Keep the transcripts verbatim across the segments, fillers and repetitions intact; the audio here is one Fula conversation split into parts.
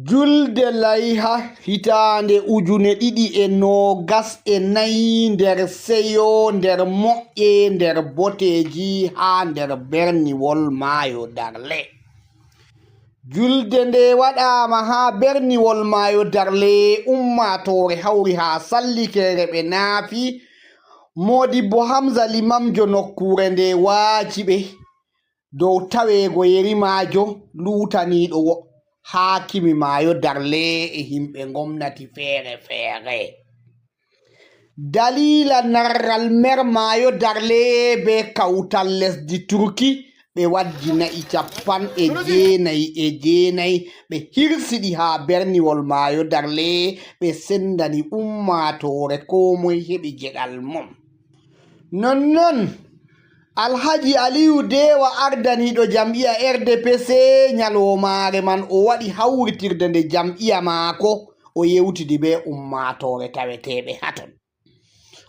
Julde layha hitaande ujune ɗiɗi e noogas e nayi nder seyo, nder moƴƴe, nder boteeji haa nder berniwol maayo Darle. Julde nde waɗaama haa berniwol maayo Darle, ummaatoore hawri haa sallikeere ɓe naafi. Moodibbo Hamza limamjo nokkuure nde waaji ɓe dow taweego yerimaajo luutaniiɗo wo haakimi maayo Darle e yimɓe ngomnati feere-feere. Daliila narral meer maayo Darle bee kawtal lesdi Turki, ɓe waddi na'i cappanɗe jeenayi e jeenayi, ɓe hirsi ɗi haa berniwol maayo Darle, ɓe senndani ummaatoore, koo moy heɓi geɗal mum. Nonnon, Alhaji Aliyu Dewa, ardaniiɗo jam'iya R D P C, nyaloomaare man o waɗi hawritirde nde jam'iya maako, o yewtidi bee ummaatoore taweteeɓe haa ton.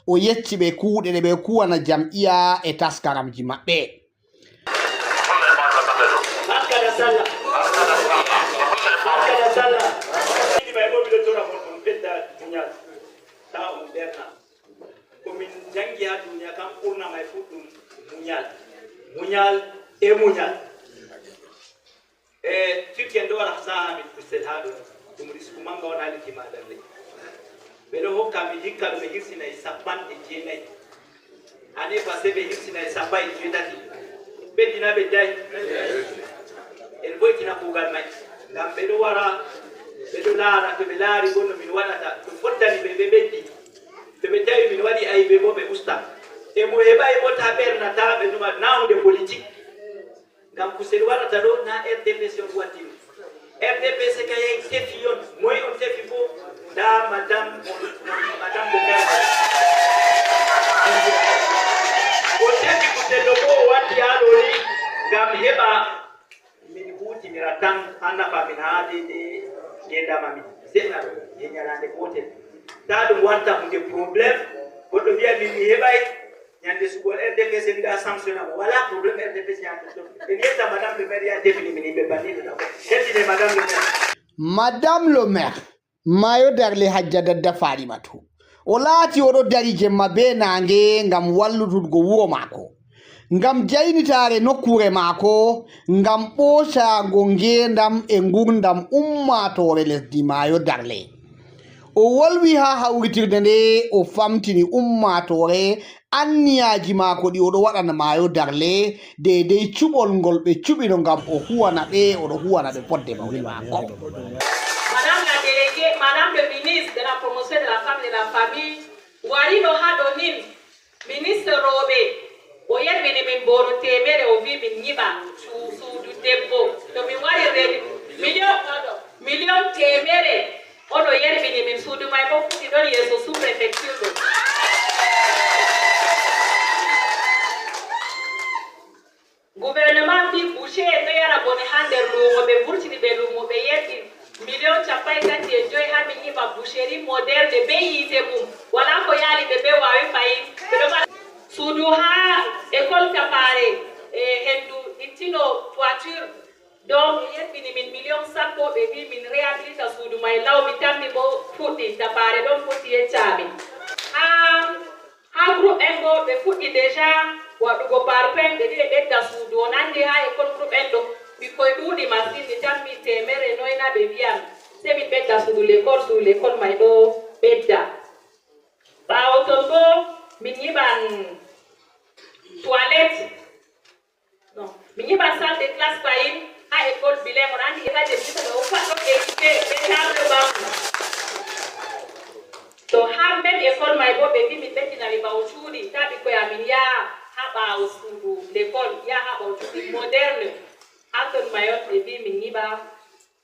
O yecci ɓe kuuɗe ɗe ɓe kuwana jam'iya e taskaramji maɓɓe. Barka da sallah. Barka da sallah. Idi mai mobi da tora mun mun fidda dunya. Ta un berna. Ko min jangi ha dunya kan kurna mai fuddum munyal. Munyal e munyal. E, Turki en ɗo waɗa saaha min kusel haa ɗo, ɗum risku mannga on haa lekki maaɗa le. Ɓe ɗo hokka min hikka ɗo ɓe hirsina e sappanɗe jeenayi. Année passée ɓe hirsina e sappa e jeetati. Ɓeddina ɓe day. En voitina kuugal may. Ngam ɓe ɗo wara, ɓe ɗo laara, to ɓe laari boo no min waɗata, to fottani ɓe, ɓe ɓeddi. To ɓe tawi min waɗi aybe boo ɓe usta. E mo heɓaay boo ta ɓerna, ta ɓe numa, na huunde politik. Ngam kusel waɗata ɗo, na R D P C on waɗi ɗum. R D P C ka yahi tefi on. Moy on tefi bo? Nda madame, madame le maire. O tefi kusel ɗo bo o watti haa ɗo ni ngam heɓa min huutinira tan haa nafa min haa deydey ngeendam amin. Seɗɗa ɗo e nyalaande gootel. Taa ɗum warta huunde problème. Goɗɗo wiya min mi heɓay. Ñande sugol R D P C mbiɗa sanctionna mo. Wala problème, R D P C en tout. En yetta madame le maire ya tefini min yimɓe banni ɗo ɗaɓɓo. Hettine madame le maire. Madame le maire, Maayo Darle Hajja Dadda Farimatu. O laati oɗo dari jemma bee naange ngam wallutudgo wuro maako. Ngam jaynitaare nokkuure maako, ngam ɓoocaango ngeendam e ngurndam ummaatoore lesdi Maayo Darle. O wolwi haa hawritirde nde, o famtini ummaatoore anniyaaji maako ɗi o ɗo waɗana Maayo Darle, deydey cuɓol ngol ɓe cuɓino ngam o huwana ɓe, o ɗo huwana ɓe fodde mawɗe maako. Madame la déléguée, Madame le ministre de la promotion de la femme et de la famille, warino haa ɗo nin. Ministre rooɓe, o yerbini min booro teemere, o wi min nyiɓa su-, suudu debbo. To min wari reedi, million, million teemere, oɗo yerbini min. Suudu may bo fuɗi ɗon yeeso sous-préfecture ɗo. Gouvernement fii boucher en ɗo yara bone haa nder luumo, ɓe vurtini ɓe luumo, ɓe yerɓi million cappanɗe tati e joy haa min nyiɓa boucherie moderne bee yiite mum. Walaa ko yaali ɓe bee waawi fayin. Ɓe ɗo mara suudu haa école Tapaare, e hendu ittino toiture. Donc, ɓe yerɓini min million sappo, ɓe mbi min réhabilita suudu may law, mi tammi bo fuɗɗi, Tapaare ɗon foti yeccaami. Haa Haa groupe en boo, ɓe fuɗɗi déjà waɗugo parpaing, ɓe wi'i ɓe ɓedda suudu. On anndi haa école groupe en ɗo, ɓikkoy ɗuuɗi masin, mi tammi teemere noy na ɓe mbi'an. Sey min ɓedda suudu l'école, suudu l'école may ɗo ɓedda. Ɓaawo ton boo, min nyiɓan toilette. Non. Mi nyiɓan salle de classe fahin haa école bilingue. On anndi état de mission ɗo, on pat ɗon équipé bee table banc. To haa même école may boo, ɓe mbi min ɓeddina ɓe ɓaawo cuuɗi, taa ɓikkoy amin yaha haa ɓaawo suudu l'école, yaha haa ɓaawo cuuɗi moderne. Haa ton may on ɓe mbi min nyiɓa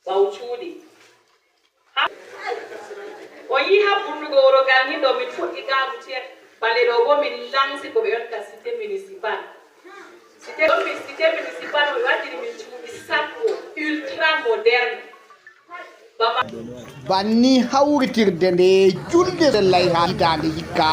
ɓaawo cuuɗi. Ha-, on yi'i haa burnugo wuro gal ni ɗo min fuɗɗi gaamu tiya. Bale ɗo boo min lansi ko ɓe yonta cité municipale. Cité ɗo min cité municipale, ɓe waɗiri min cuuɗi sappo ultra moderne. Banni hawritirde nde julde sellay haa hitaande hikka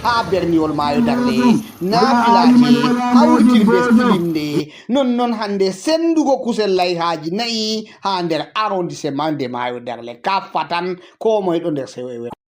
haa berniwol Maayo Darnde. Naafilaaji hawritirde silinde. Non non hannde senndugo kusel layhaaji nayi haa nder arrondissement nde Maayo Darnde. Kaffa tan, koo moye ɗo nder sew e weeyo.